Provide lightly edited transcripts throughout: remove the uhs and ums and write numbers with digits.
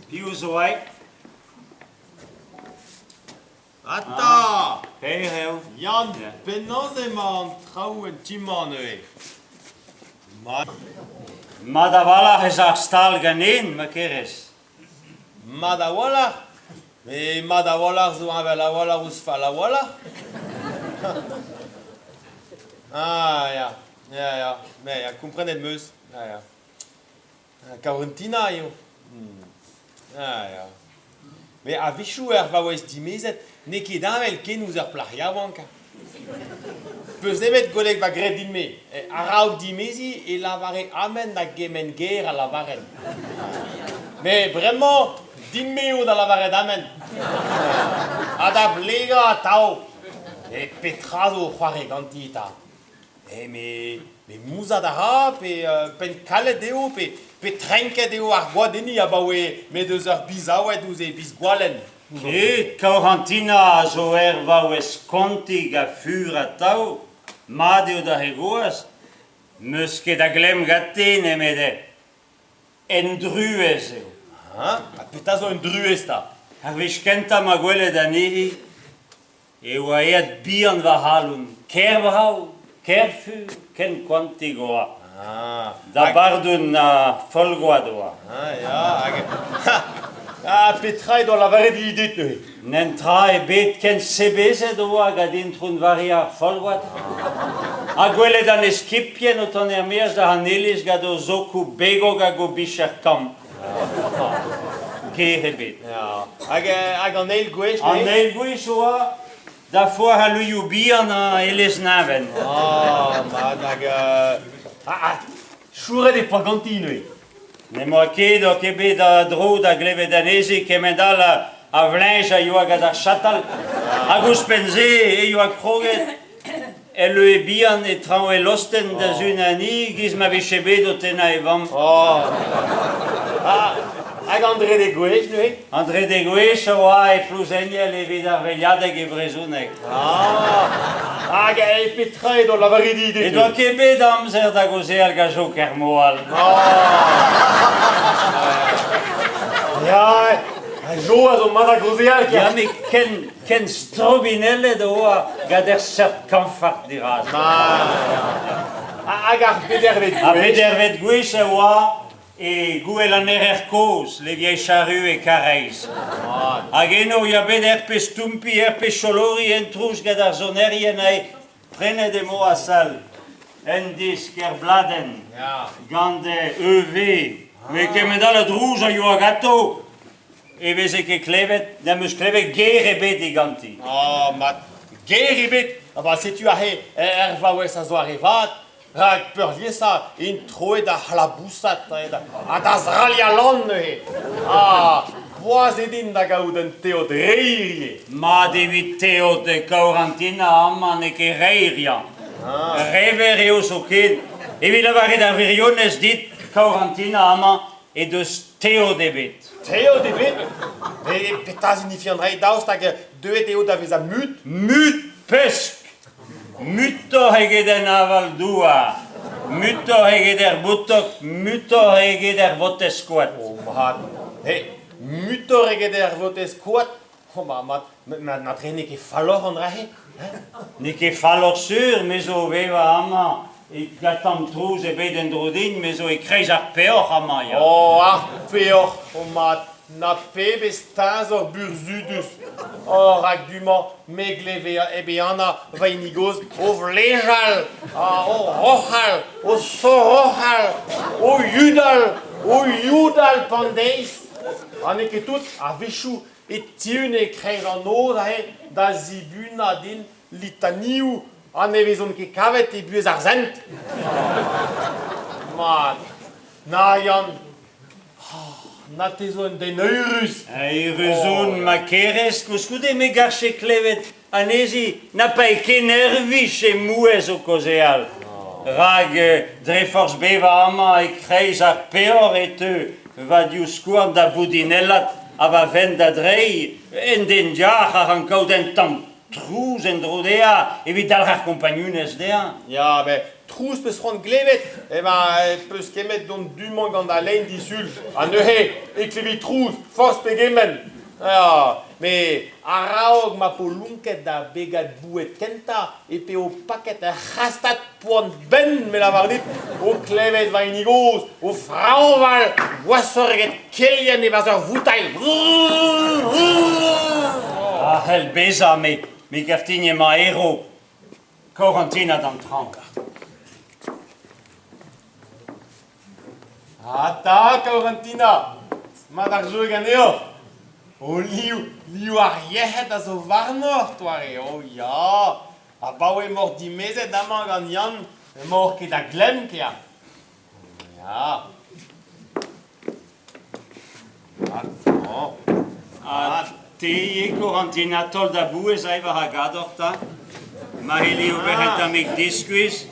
Piv zo aet? Ata! Kaer eo. Yann, penaos emañ an traoù en ti-mañ neuze? Mat. Mat a-walc'h ez a ar stal ganin, ma kerez. Mat a-walc'h? Met mat a-walc'h zo heñvel a-walc'h ouzh fall a-walc'h. Ah ya, ya, ya, ya, komprenet 'm eus, ya, ya. Kaourentina eo. Ah ya. Met a-wechoù ur vaouez dimezet n'eo ket heñvel ken ouzh ur plac'h yaouank. Peus nemet gwelet va graet din-me. A-raok dimeziñ e lavare amen da gement ger a lavaren. Met bremañ din-me eo da lavaret amen. Ha da blegañ atav. Met petra zo o c'hoari ganti 'ta? Me, me mouzat a ra pe penn kalet eo pe, pe trenket eo ar gwad enni abaoe m'he deus ur bizaoued ouzh he biz-gwalenn. Ket, Kaorantina a zo ur vaouez kontig ha fur atav, mat eo d'ar re gozh. N'eus ket da glemm ganti nemet un druez eo. Ha petra zo un druez 'ta? Ar wech kentañ 'ma gwelet anezhi E oa aet bihan va c'halon, ker brav, ker fur, ken koantik oa. Ah. Da bardon ha Folgoad oa. Ah, ya, hag... Ha petra edo lavaret dit neuze? N'en tra ebet ken sebezet oa gant Intron Varia ar Folgoad. Ha gwelet an eskipien o tont er-maez da an iliz gant o zokoù begok hag o bicher kamm. Ger ebet. Ya. Hag, hag an eil gwech An eil gwech oa da foar al luioù bihan a Elez-Neñvenn. Ah, mat, hag... ah, ah, chouret e poa ganti neuze. N'em boa ket oc'h ket bet a dro da glevet anezhi kement all a, a vleñj a yoa gant ar chatal. Hag ouzhpenn-se e yoa kroget El leue bihan e traoñ e lostenn da zunaniñ 'giz ma vije bet o tennañ e vamm. Oh. Ah, hag an drede gwech neuze? An drede gwech a oa e Plouzeniel evit ar veilhadeg e brezhoneg. Ah, hag e petra edo lavaret dit? Ne doa ket bet amzer da gaozeal gant Jo Kermoal. Ah. Ya, Jo a zo mat da gaozeal. Ya, met ken Ken strobinellet e oa gant ur seurt kanfart dirazañ. Hag ar pedervet gwech? Ar pedervet gwech e oa e gouel an Erer Kozh, Les Vieilles Charrues e Karaez. Hag eno e oa bet er pezh toumpi, er pezh cholori en trouz gant ar sonerien ae prenet emo a-sal en disk er bladenn gant EV. Met kement all a drouz a yoa ganto E veze ket klevet, n'em eus klevet ger ebet diganti. Oh, mat, ger ebet! Ah ba setu aze er vaouez a zoare vat, rak peurliesañ int troet da c'hlabousat ha da zraliañ lann neuze. Ah, boas eo din da gaout un teod reir ivez. Mat evit teod Kaorantina amañ n'eo ket reir, ya. Ah. Rever eo zoken. Evit lavaret ar wirionez dit, Kaorantina amañ he deus teod ebet. Teod ebet? E petra signifie an dra daoust hag deuet eo da vezañ mut? Mut pesk! Mutoc'h eget en aval-douar, mutoc'h eget er boutok, mutoc'h eget er votez-koad. Oh mat, he, mutoc'h eget er votez-koad? Oh ma mat, ma n'eo ket falloc'h an dra-se? N'eo ket falloc'h sur, me zo o vevañ amañ, e tamm trouz ebet en-dro din, me zo e-kreiz ar peoc'h amañ, ya. Oh, ar peoc'h, oh mat, na pebezh teñzor burzhudus! Oh, rak du-mañ, me 'gleve hep ehanañ va hini gozh o vlejal, o roc'hal, o soroc'hal, o yudal, o yudal pan deiz. Ha n'eo ket tout, a-wechoù e tihun e-kreiz an noz aze da zibunañ din litanioù ha ne vezont ket kavet e buhez ar sent. Mat, na Yann, na te zo un den eürus. Eürus on, ma kerez, koulskoude me garfe klevet anezhi na pae ket nervus he mouezh o kaozeal. Rak dre forzh bevañ amañ e-kreiz ar peoc'h e teu va divskouarn da voudinellat ha va fenn da dreiñ, un den yac'h a rank kaout un tamm. trouz en-dro dezhañ evit dalc'h ar kompagnunezh dezhañ. Ya, met trouz 'peus c'hoant glevet, emañ 'peus kemet dont du-mañ gant da lein disul, ha neuze e klevi trouz forzh pegement. Ya, met a-raok ma po lonket da begad boued kentañ e peo paket ur c'hastad poan-benn, me lavar dit, o klevet va hini gozh o fraoñval gwashoc'h eget kelien e-barzh ur voutailh. A c'hell bezañ, met me gav din emañ erv Karantina d'an traoñ. Ata, Kaorentina, mat ar jeu ganeoc'h. O liv, liv ar yec'hed a zo warnoc'h, doare, oh ya. Abaoe m'oc'h dimezet amañ gant Yann, emaoc'h ket da glemm, kea. Ya. Ha te ivez, Korantina, taol da bouez aze war ar gador 'ta. Ma c'helli ober un tammig diskuizh,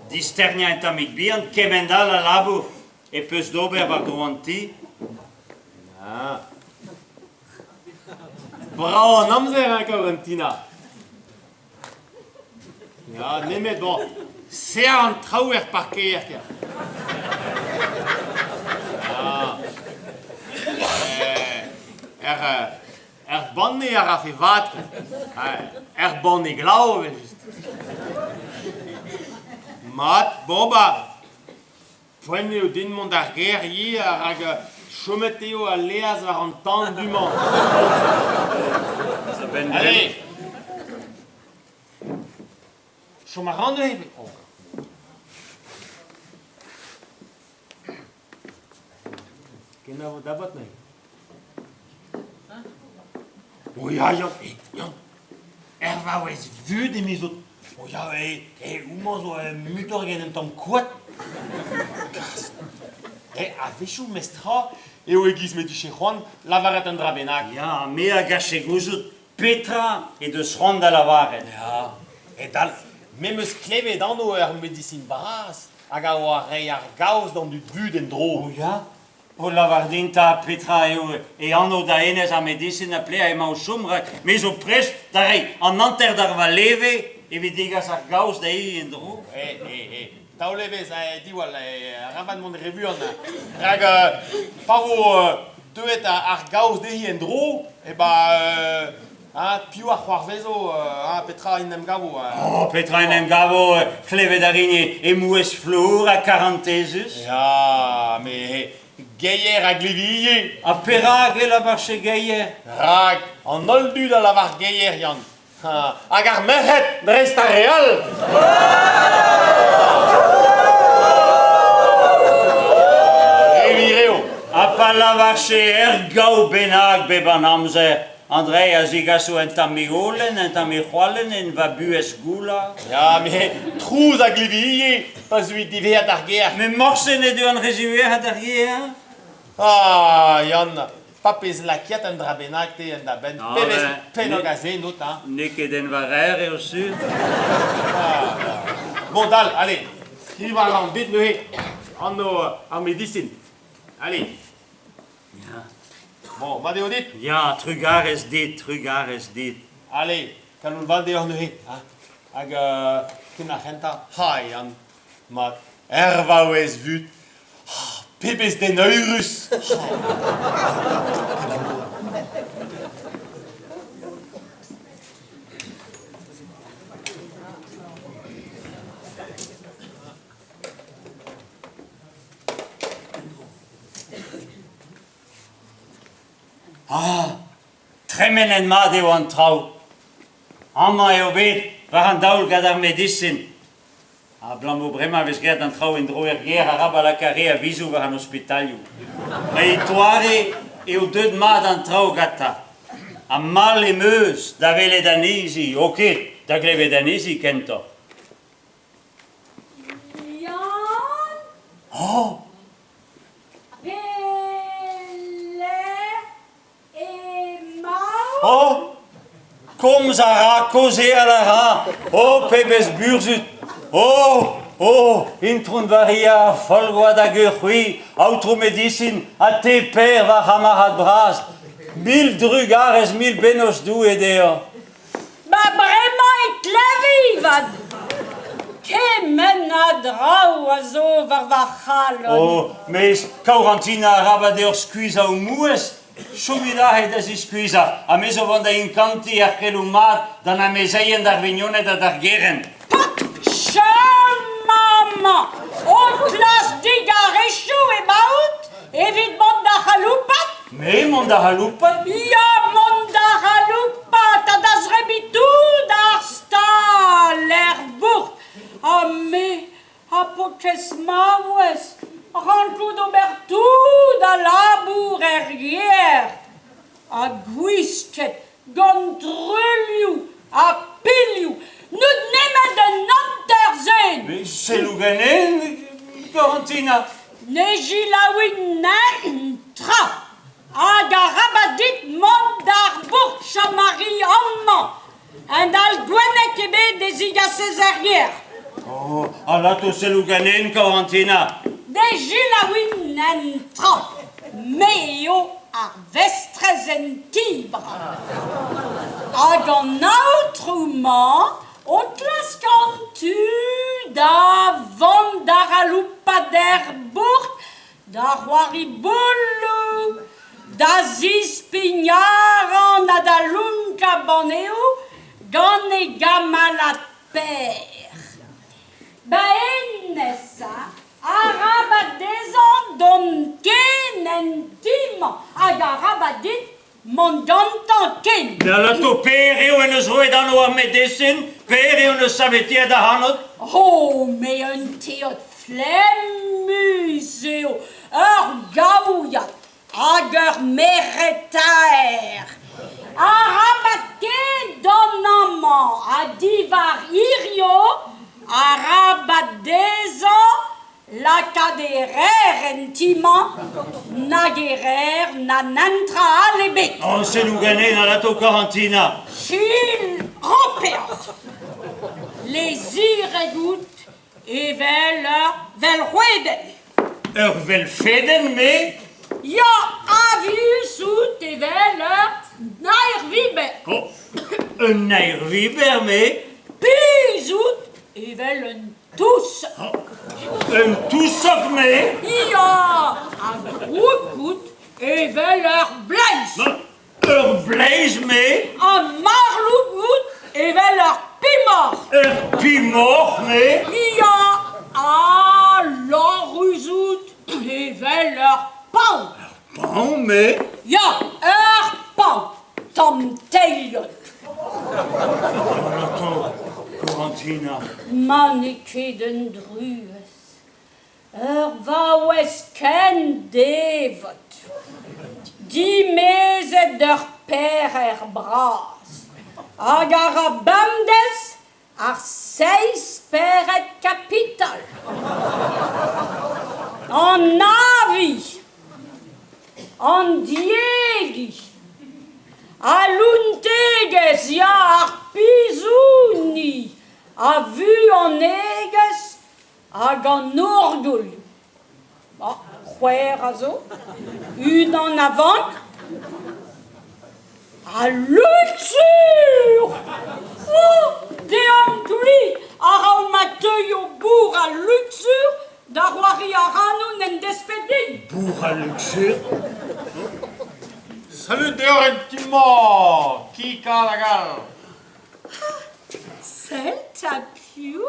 disterniañ un tammig bihan, kement all a labour e peus d'ober war-dro an ti. Brav an amzer, hein, Kaorentina. Ya, nemet bon, serr an traoù er parkeier kea. Ya. Er, er banne a rafe vat. Er banne glav evel-just. Mat, bon ba, Poent eo din mont d'ar gêr ivez rak chomet eo al laezh war an tan du-mañ. Allez! Chom a ran neuze. Oh. Kenavo da bot neuze. Oh ya, Yann, eh, Yann, er vaouez vud emezout. Oh ya, eh, eh, homañ zo mutoc'h eget un tamm koad. Gast. Eh, a-wechoù mestra eo e-giz m'he dije c'hoant lavaret un dra bennak. Ya, me a garfe gouzout petra he deus c'hoant da lavaret. Ya, e dal, me 'm eus klevet anv ur medisin bras hag a oa reiñ ar gaoz d'an dud vud en-dro. Oh ya, O lavar din 'ta petra eo e anv da hennezh ar medisin ha pelec'h emañ o chom rak me zo prest da reiñ an hanter d'ar va leve evit degas ar gaoz dezhi en-dro. Eh, eh, eh, taol evezh, eh, diwall, eh, arabat mont re vuan. Rak pa vo deuet ar gaoz dezhi en-dro, eh ba, Ha piv a c'hoarvezo ha petra en em gavo? Oh, petra en em gavo klevet a rin e mouezh flour ha karantezus. Ya, met geier a glevi ivez. Ha perak e lavarche geier? Rak an holl dud a lavar geier, Yann. Hag ar merc'hed dreist ar re all! Re wir eo. Ha pa lavarche ur gaou bennak bep an amzer, Andrei a zigaso un tammig holen, un tammig c'hoalen en va buhez goulañ. Ya, met trouz a glevi ivez pa zeuit diwezhat d'ar gêr. Met morse ne deuan re ziwezhat d'ar gêr. Ah, Yann, pa pez lakaet un dra bennak te en da benn, pebezh pennog a zen out, hein? N'eo ket en va rer eo sur. Ah, bon, dal, allez, skrivañ a ran dit neuze anv ar medisin. Allez. Ya. Bon, mat eo dit? Ya, trugarez dit, trugarez dit. Allez, kalon vat deoc'h neuze. Ha? Hag ken ar c'hentañ, ha Yann, mat, er vaouez vut, ah, pebezh den eurus! Ah, tremenet mat eo an traoù. Amañ eo bet war an daol gant ar medisin. Abalamour bremañ e vez graet an traoù en-dro er gêr arabat lakaat re a vizoù war an ospitalioù. Met e toare eo deuet mat an traoù gantañ. Ha mall em eus da welet anezhi, o ket, da glevet anezhi kentoc'h. Yann? Oh! Pelec'h emaout? Oh! Komz a ra, kaozeal a ra. Oh, pebezh burzhud! Oh! Oh! Intron Varia ar Folgoad hag c'hwi, aotrou medisin, ha te, Per, va c'hamarad bras, mil drugarez, mil bennozh Doue deoc'h. Ma bremañ e klevi 'vat! Kement a draoù a zo war va c'halon. Oh, mes Kaourantina arabat deoc'h skuizhañ ho mouezh. Chomit aze da ziskuizhañ ha me zo vont da inkantiñ ar c'heloù mat d'an amezeien, d'ar vignoned ha d'ar gerent. Chom amañ! O klask digarezioù emaout evit mont da c'haloupat? Me mont da c'haloupat? Ya, mont da c'haloupat ha da zebriñ tout ar stal er bourk. Ha me, ha paourkaezh maouez, rankout ober tout al labour er gêr. Ha gwisket gant truilhoù ha pilhoù, n'out nemet un hanter-zen. Mais selloù ganin, Corentina. Ne selaouin netra. Hag arabat dit mont d'ar bourk chom a ri amañ. Un dal gwennek ebet e zigasez er gêr. Oh, alato selloù ganin, Corentina. Ne selaouin netra. Me eo ar vestrez en Tibr. Hag an aotrou-mañ o klask an tu da vont d'ar c'haloupat er bourk da c'hoari bouloù, da zispign arc'hant ha da lonkañ banneoù gant e gamalad Per. Ba hennezh arabat dezhañ dont ken en ti-mañ hag arabat dit mont gantañ ken. Da lato Per eo en deus roet anv ar medesin, Per eo en deus saveteet ac'hanout. Oh, me un teod flemmus eo, ur gaouiad hag ur merc'hetaer. Arabat ket dont amañ ha diwar hirio arabat dezhañ lakaat e rer en ti-mañ nag e rer na netra all ebet. Oh, selloù ganin alato Karantina. Sil ropeoc'h. Lezirek out evel ur velc'hwedenn. Ur velfedenn, me? Ya, avius out evel ur naer-wiber. Oh, un naer-wiber, me? Piz out evel un tous. Un tousog, me? Ya, ha drouk out evel ur bleiz. Ur bleiz, me? Ha marlouk out evel ur pemoc'h. Ur pemoc'h, me? Ya, ha lorc'hus out evel ur pav. Pav, me? Ya, ur pav, tamm teilhot. Corentina. Ma n'eo ket un druez. Ur vaouez ken devot, dimezet d'ur pec'her bras, hag a ra bemdez ar seizh spered kapital. An avi, an diegi, al lountegezh, ya, ar pizhouni, a vuanegezh Hag an orgoull. Ah, c'hwec'h a zo. Unan a vank. Al luxur! Oh, deomp kuit a-raok ma teuio bourr al luxur da c'hoari ac'hanon en desped din. Bourr al luxur? Salud deoc'h en ti-mañ, ki-kal hag all. Sell 'ta piv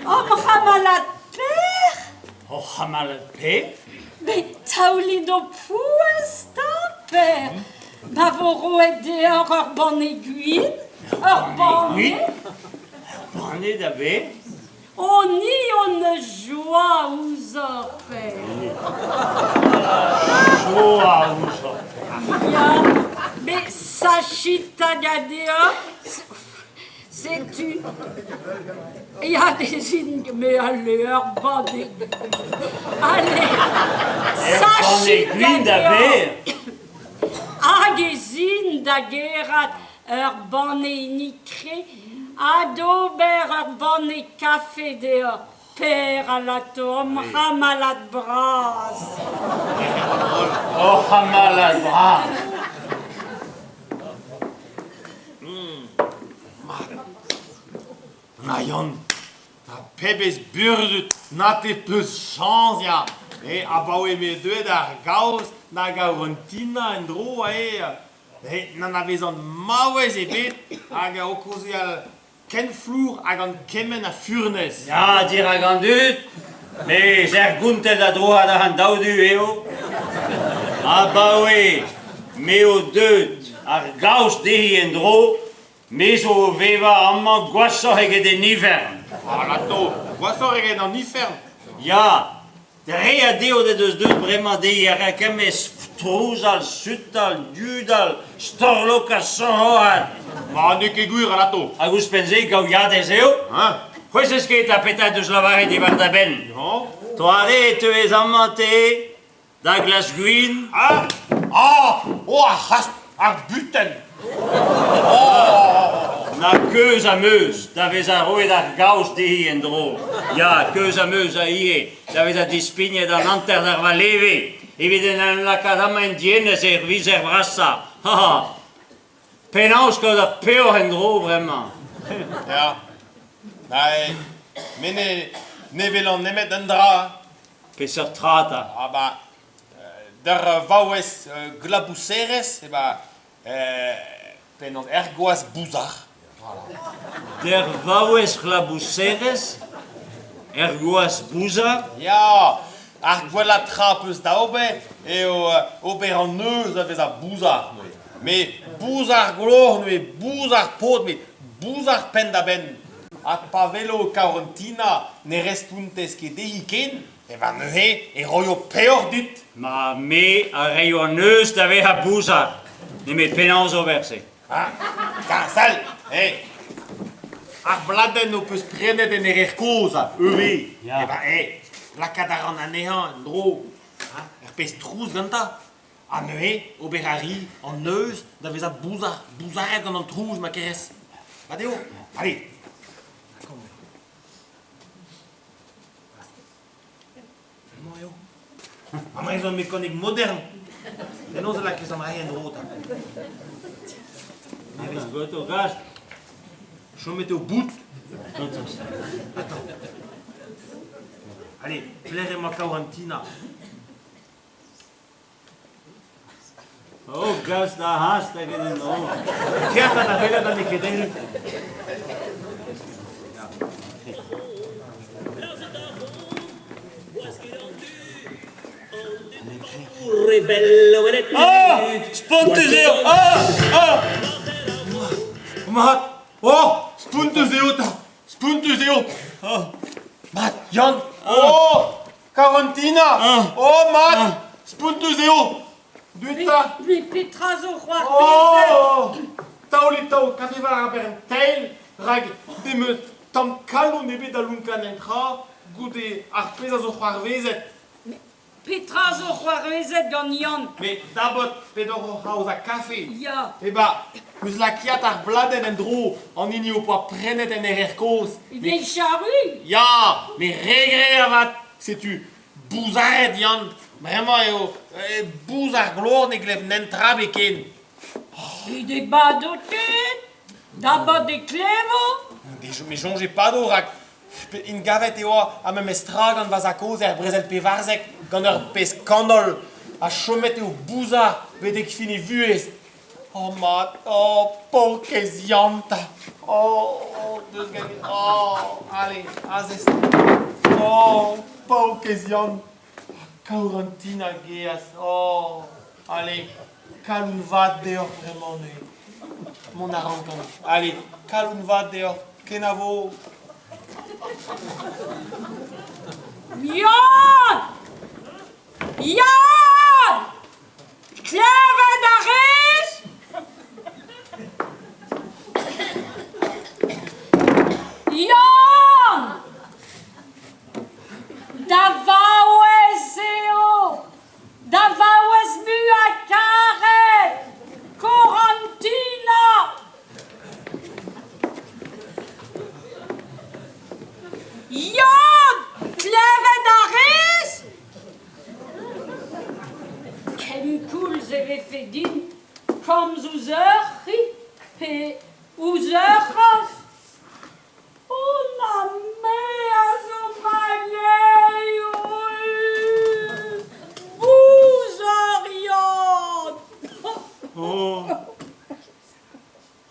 Hor c'hamalad Per Hor c'hamalad Per Bet taolit ho pouez 'ta, Per Ma vo roet deoc'h ur banne gwin Ur banne Ur banne da be? Oh, ni hon eus joa ouzhoc'h, Per. Joa ouzhoc'h. Ya, met sachit hag a deoc'h, setu. Ya, dezin, me allez ur banne. Allez, sachit gwin da deoc'h. Hag ez in da gerc'hat ur banne hini-tre ha d'ober ur banne kafe deoc'h, Per alato, am c'hamalad bras. Hor c'hamalad bras. Na Yann, na pebezh burzhud, na te 'peus chañs ya! Abaoe m'eo deuet ar gaoz nag ar Tina en-dro eo n'anavezan maouez ebet hag o kaozeal ken flour ha gant kement a furnez. Ya, dirak an dud, mes er gontell da droad àr an daou du eo. Abaoe m'eo deuet ar gaoz dezhi en-dro, Me zo o vevañ amañ gwashoc'h eget en ifern. Alato, gwashoc'h eget an ifern. Ya, dre a deod he deus deuet bremañ dezhi a ra kemez trouzal, sutal, yudal, storlokañ, soroc'hat. Ma n'eo ket gwir, alato. Hag ouzhpenn-se, gaouiadez eo. Hein? C'hwezhez ket ha petra deus lavaret diwar da benn. Non. Toare e teuez amañ te Da glask gwin? Ah! Ah! Oh, ar c'hast, ar buten! Oh! Na keuz am eus da vezañ roet ar gaoz dezhi en-dro. Ya, keuz am eus ivez da vezañ dispignet an hanter d'ar va leve evit en em lakaat amañ en dienez er vizer vrasañ. Ha ha! Penaos kaout ar peoc'h en-dro bremañ? Ya. Me ne, ne welan nemet un dra. Peseurt tra 'ta? Ah ba, d'ur vaouez glabouserez, e ba, penaos, er gwaz bouzar. D'ur vaouez glabouserez, er gwaz bouzar? Ya, ar gwellañ tra 'peus da ober eo ober an neuz da vezañ bouzar neuze. Met bouzar glor neuze, bouzar paotr, met bouzar penn-da-benn. Ha pa welo Kaorentina ne respontez ket dezhi ken, e va neuze e roio peoc'h dit. Ma, me a reio an neuz da vezañ bouzar, nemet penaos ober se. Ah, sell, eh, ar bladenn ho peus prenet en Erer Kozh, EV, Ya. eh ben, eh, lakaat a ran anezhañ en-dro, hein, ur pezh trouz gantañ. Ha neuze, ober a ri an neuz da vezañ bouzar, bouzaret gant an trouz ma kerez. Mat eo, allez. Emañ eo. Amañ ez eo mekanik modern. Penaos e lakaez an dra-se en-dro 'ta? Nevez ganto gast. Chomet eo bout. Attends. Allez, pelec'h emañ Kaourantina? Oh, gast da hast hag en en-dro. Kerzh da welet ha n'eo ket erru. Ah! Spontus eo! Ah! Ah! Mat! Oh! Spontus eo 'ta! Spontus eo! Oh! Mat, Yann! Oh! Karantina! Oh, mat! Spontus eo! Deuit 'ta! Met petra zo c'hoarvezet? Oh! Taolit taol kafe war ar bern teil, rak demeus tamm kalon ebet da lonkañ en tra goude ar pezh a zo c'hoarvezet. Petra zo c'hoarvezet gant Yann? Met dabot p'edoc'h oc'h aozañ kafe. Ya. Eh ba, 'meus lakaet ar bladenn en-dro, an hini ho poa prenet en Erer Kozh. Vieille charrue? Ya, met regret avat. Setu bouzaret Yann. Bremañ eo bouz ar gloar ne glev nentra bet ken. Met e bado ket. Dabot e klevo. Me soñje pado rak Ingavet e oa ar memes tra gant va zad-kozh er brezel 14 gant ur pezh kanol ha chomet eo bouzar betek fin e vuhez. Oh mat, oh paourkaezh Yann 'ta. Oh, deus ganin. Oh, allez, azez. Oh, paourkaezh Yann. Kaourantina geaz. Oh, allez, kalon vat deoc'h bremañ neuze. Mont a rankan. Allez, kalon vat deoc'h. Kenavo. Yann! Yann! Klevet a rez? Yann! Da vaouez eo! Da vaouez muiañ-karet! Korantina! Yann! Klevet a rez? Kenkoulz e vefe din komz ouzh ur c'hi pe ouzh ur c'hazh.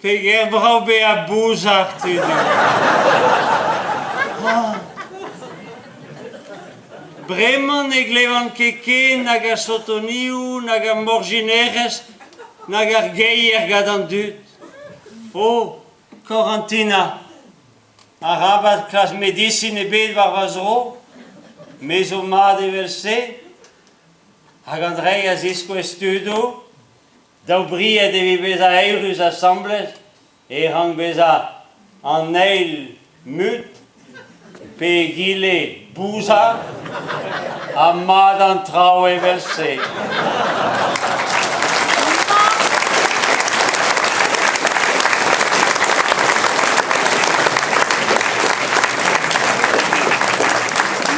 Peger brav bezañ bouzar, tudoù. Ah. Bremañ ne glevan ket ken nag ar sotonioù, nag ar morjinerezh, nag ar geier gant an dud. Oh, Korantina, arabat klask medisin ebet war va zro, me zo mat evel-se. Hag an dreiñ a ziskouez tudoù, daou bried evit bezañ eürus asambles e rank bezañ an eil mut pe egile bouzar ha mat an traoù evel-se.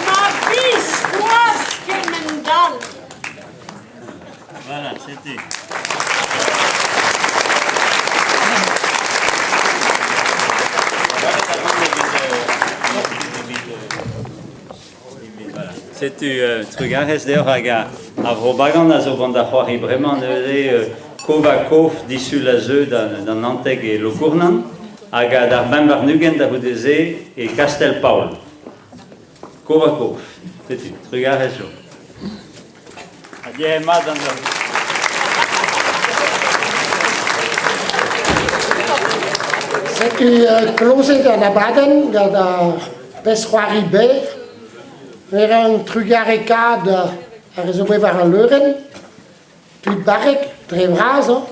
Ma biskoazh kemend-all. Voilà, c'était. Setu trugarez deoc'h hag ar Vro-Bagan a zo gant ar c'hoari bremañ neuze kov ha kof disul a zeu d'an Anteg e Lokournan hag d'ar 25 da c'houde-se e Kastell-Paol. Kov ha kof. Setu, trugarez Jo. Adieu mat an holl. Setu klozet an abadenn gant ar pezh-c'hoari berr. Me 'ran trugarekaat ar re zo bet war al leurenn, tud barrek dre vras.